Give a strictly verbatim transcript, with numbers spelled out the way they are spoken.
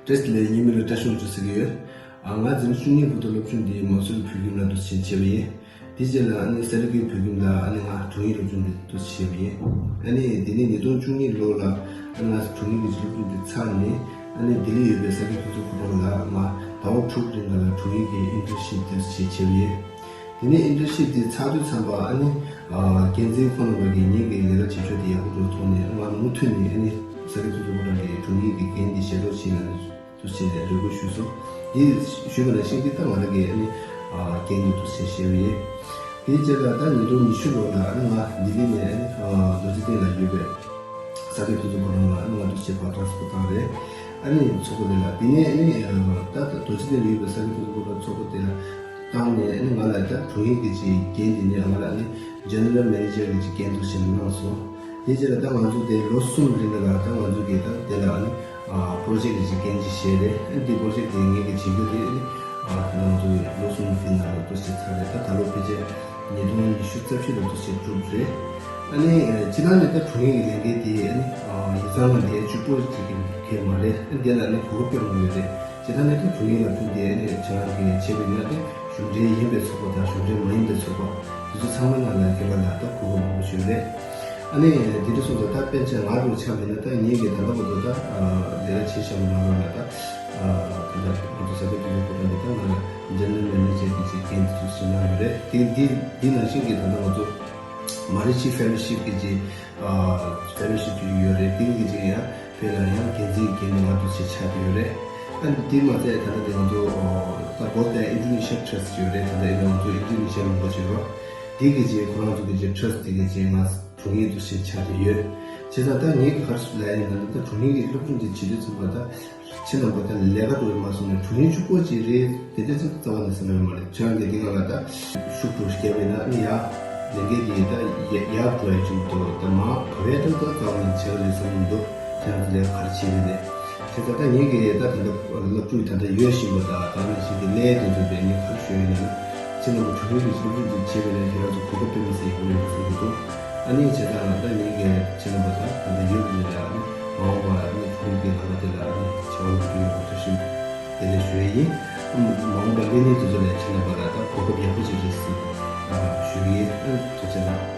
བཀྲ་ཤིས་བདེ་ལེགས། ཉི་མ་ལ་བཀྲ་ཤིས་ལོ་ཟེར་གྱི་ཡོད། ཨ། ང་འཛིན་གྲྭ་བཅུ་གཉིས་བར་དུ་སློབ་སྦྱོང་འདི་མང་སུ་བོད་ཁྱིམ་ལ་འདུག་སེ་བྱས་པ་ཡིན། དེའི་རྗེས་ལ་ཨ་ནི་ས་ལེ་ཀིའི་བོད་ཁྱིམ་ལ་ཨ་ནི་ང་དྲུང་ཡིག་སློབ་སྦྱོང་འདི་འདུག་སེ་བྱས་པ་ཡིན། ཨ་ནི་དེ་ནས་ཉིས་སྟོང་བཅུ་གཉིས་ལོ་ལ་ཨ་ནི་ང་དྲུང་ཡིག་གི་སློབ་སྦྱོང་འདི་ཚར་ནས་ཨ་ནི་ལྡི་ལི་ཡོད་པའི་ས་སྐྱ་མཐུན་ཚོགས་ཁོ་རང་ལ་ང་ཟླ་བ་དྲུག་རིང་ལ་དྲུང་ཡིག་གི་ཨིན་ཊརན་ཤིབ་འདུག་སེ་བྱས་པ་ཡིན། དེ་ནས་ཨིན་ཊརན་ཤིབ་དེ་ཚར་དུས་ཙམ་པ་ཨ་ནི་ཨ་འགན་འཛིན་ཁོང་རྣམ་པ་གིས་ངེད་ཀྱི་ལས་ཀ་བྱེད་ཕྱོགས་དེ་ཡག་པོ་འགྲོ་ཐོག་ནས་ང་མུ་མཐུད་ནས་ཨ་ནི་ས་སྐྱ་མཐུན་ཚོགས་ཁོ་རང་གི་དྲུང་ཡིག་གི་འགན་དེ་ཞེ་དྲག་བྱེད་ན་འདུག་ཟེར་ནས་རེ་སྐུལ་ཞུས་སོང་། དེ་ཞུས་པ་ནང་བཞིན་དེ་ད་ང་རང་གིས་ཨ་ནི་ཨ་འགན་དེ་འདུག་སེ་བཞེས་པ་ཡིན། དེའི་རྗེས་ལ་ད་ཉིས་སྟོང་ཉི་ཤུ་ལོ་ལ་ཨ་ནི་ང་ལྡི་ལི་ནས་ཨ་ནི་ཨ་རྡོ་རྗེ་གདན་ལ་ཡོད་པའི་ས་སྐྱ་མཐུན་ཚོགས་ཁོ་རང་ལ་ཨ་ནི་ང་འདུག་སེ་ཕར་ཊྲན་སི་ཕར་བཏང་རེད། ཨ་ནི་ཚོགས་པ་དེ་ལ། དེ་ནས་ཨ་ནི་ཨ་ད་རྡོ་རྗེ་གདན་ལ་ཡོད་པའི་ས་སྐྱ་མཐུན་ཚོགས་ཁོ་རང་ཚོགས་པ་དེ་ལ་བཏང་ནས་ཨ་ནི་ང་ལ་ད་དྲུང་ཡིག་གི་ཅིག་འགན་དེ་ནས་ང་ལ་ཨ་ནི་ཇེ་ནེ་རལ་མེ་ནེ་ཇར་གྱི་ཅིག་འགན་འདུག་སེ་གནང་སོང་། དེའི་རྗེས་ལ་ད་ང་ཚོ་དེ་ལོ་གསུམ་རིང་ལ་ད་ང་ཚོ་གིས་ད་དེ་ལ་ཨ་ནི་ཨ་པྲོ་ཇེཀ་གི་ཅིག་འགན་ཅིག་བཞེས་རེད། ཨ་ནི་དེ་པྲོ་ཇེཀ་དེ་ངེད་ཀྱིས་བྱེད་རྒྱུ་དེ་ཨ་ནི་ཨ་ད་ང་ཚོ་ལོ་གསུམ་དེ་ནང་ལ་འདུག་སེ་ཚར་རེད། ད་ད་ལོ་ཕལ་ཆེར་ཉིས་སྟོང་ཉི་ཤུ་རྩ་བཞི་ལ་འདུག་སེ་གྲུབ་རེད། ཨ་ནི་ཨ་སྤྱིར་བཏང་ནས་ད་དྲུང་ཡིག་གི་ལས་འགན་དེ་ཨ་ནི་ཨ་ཡིག་ཚང་ནང་ལས་གཅིག་པོ་ཅིག་གི་འགན་མ་རེད། ཨ་ནི་དེ་ལ་ཨ་ནི་གོ་སྐབས་སྤྲད་དགོས་ཡོད་རེད། སྤྱིར་བཏང་ནས་ད་དྲུང་ཡིག་ལ་ཕུལ་ཏེ་ཨ་ནི་ཁྱེད་རང་གིས་བྱས་པ་ཡིན་ན་དེ་གཞུང་འབྲེལ་ཡིན་པའི་ཚོགས་པ་དང་གཞུང་འབྲེལ་མ་ཡིན་པའི་ཚོགས་པ་དེ་ཚོ་ཚང་མའི་ནང་ལ་ཁྱེད་རང་ལ་ད་གོ་སྐབས་མང་པོ་ཞིག་ཡོད་རེད། ཨ་ནི་དེ་འདྲ་སོང་ཙང་ད་དཔེར་ན་ང་རང་ཆ་མེད་ན་ད་ངེད་ཀྱིས་ད་ལྟ་བར་དུ་ད་ལས་ཀ་བྱེད་བཞག་པའི་ནང་ལོགས་ལ་ད་ད་ལྟ་ང་ཚོ་ས་ཁུལ་དེ་ཚོའི་ཁོ་ཐག་ནས་ད་ང་ལ་ཇེ་ནེ་རལ་མེ་ནེ་ཇར་གྱི་ཅིག་འགན་དེ་ཚོ་ཞིག་གནང་ཡོད་རེད། དེ་འདི་འདི་ནང་བཞིན་གྱི་ད་ལྟ་ང་ཚོ་མ་རི་ཆི་ཕེ་ལོ་ཤིབ་ཀྱི་ཅིག་ཕེ་ལོ་ཤིབ་ཅིག་ཡོད་རེད། དེ་གི་ཅིག་ཡང་དེ་ལ་ཡང་འགན་འཛིན་འགན་ནི་ང་ཚོ་ཞིག་ཆགས་ཀྱི་ཡོད་རེད། ཨ་ནི་དེ་མ་ཚད་ད་ལྟ་དེ་ང་ཚོ་ད་བོད་དང་ཨིན་ཌོ་ནེ་ཤི་ཡ་ཊྲ་སི་ཊི་ཡོད་རེད། ད་ལྟ་ཡིན་ན་ང་ཚོ་ཨིན་ཌོ་ནེ་ཤི་ཡ་ལུང་པ་ཅིག་ཡོད་རེད། དེ་གི་ཅིག་ཁོ་རང་ཚོ་གི་ཅིག་ཊྲ་སི་ཊི་དེ་གི་ཅིག་ང་དྲུང་ཡིག་ཏུ་ཞིག་ཆགས་ཀྱི་ཡོད། བྱས་ཙང་ད་ངེད་ཀྱི་ག་རེ་ལབ་ཡ་ཡིན་ན་ད་དྲུང་ཡིག་གི་སློབ་སྦྱོང་འདི་བྱེད་དུས་ཙམ་པ་ད་ཁྱེད་རྣམ་པ་ད་ལས་ཀ་འགྲོ་ཡི་མ་སོང་ནས་དྲུང་ཡིག་གཅིག་པོ་ཅིག་རེད་དེ་འདྲ་ཅིག་རྩ་བ་ནས་སེམས་ཡོད་མ་རེད། ཁྱེད་རང་གིས་འདི་ག་ལ་ད་ཤུགས་འགྲོ་བརྒྱབ་ཡིན་ན་ཨ་ནི་ཡ་ལས་འགན་འདི་ད་ཡ་ཡར་འགྲོ་ཡ་ཅིག་མི་འདུག་ད་མ་བ་བས་ད་ད་རྩ་བ་ནས་བྱེད་ཀ་རེད་བསམ་གྱི་མི་འདུག་ཁྱེད་རང་ཚོ་ལས་ཀ་ག་རེ་བྱེད་ཀྱི་རེད། དེ་ལྟ་ད་ངེད་ཀྱིས་ད་ད་ལྟ་སློབ་ཕྲུག་ད་ལྟ་ཡོད་བཞིན་པ་དང་ད་ནང་བཞིན་གྱི་ལས་དེ་ཚོ་དེ་ངས་ག་རེ་ཞུ་ཡིན་ན། ཁྱེད་རྣམ་པ་དྲུང་ཡིག་གི་སློབ་ཕྲུག་ཅིག་བྱེད་པ་ནས་ཁྱེད་རང་ཚོ་གོ་སྐབས་སྤྲད་མི་སྲིད་ཡག་པོ་ཡོད་པ་བཟོ་གི་འདུག་ཨ་ནི་བྱས་ཙང་ད་ངེད་ཀྱིས་ཁྱེད་རྣམ་པ་ད་ད་ལྟ་ཡོད་པ་ནས་ད་ཨ་ནི་མ་འོངས་པ་ཨ་ནི་དྲུང་ཡིག་གི་ལམ་ཁ་དེ་ལ་ཨ་ནི་བྱ་བ་ལམ་སྟོན་ཡོང་བ་ཐུགས་ཞིབ་དེ་ལས་ཞུ་ཡི་ཡིན། ཨ་མ་འོངས་པ་ལས་གནས་དེ་ཚོ་ལ་ཁྱེད་རྣམ་པ་ལ་ད་གོ་སྐབས་ཡག་པོ་ཅིག་རེད་ཟེར་ཞུ་གི་ཡིན། ཨ་ཐུགས་རྗེ་གནང་།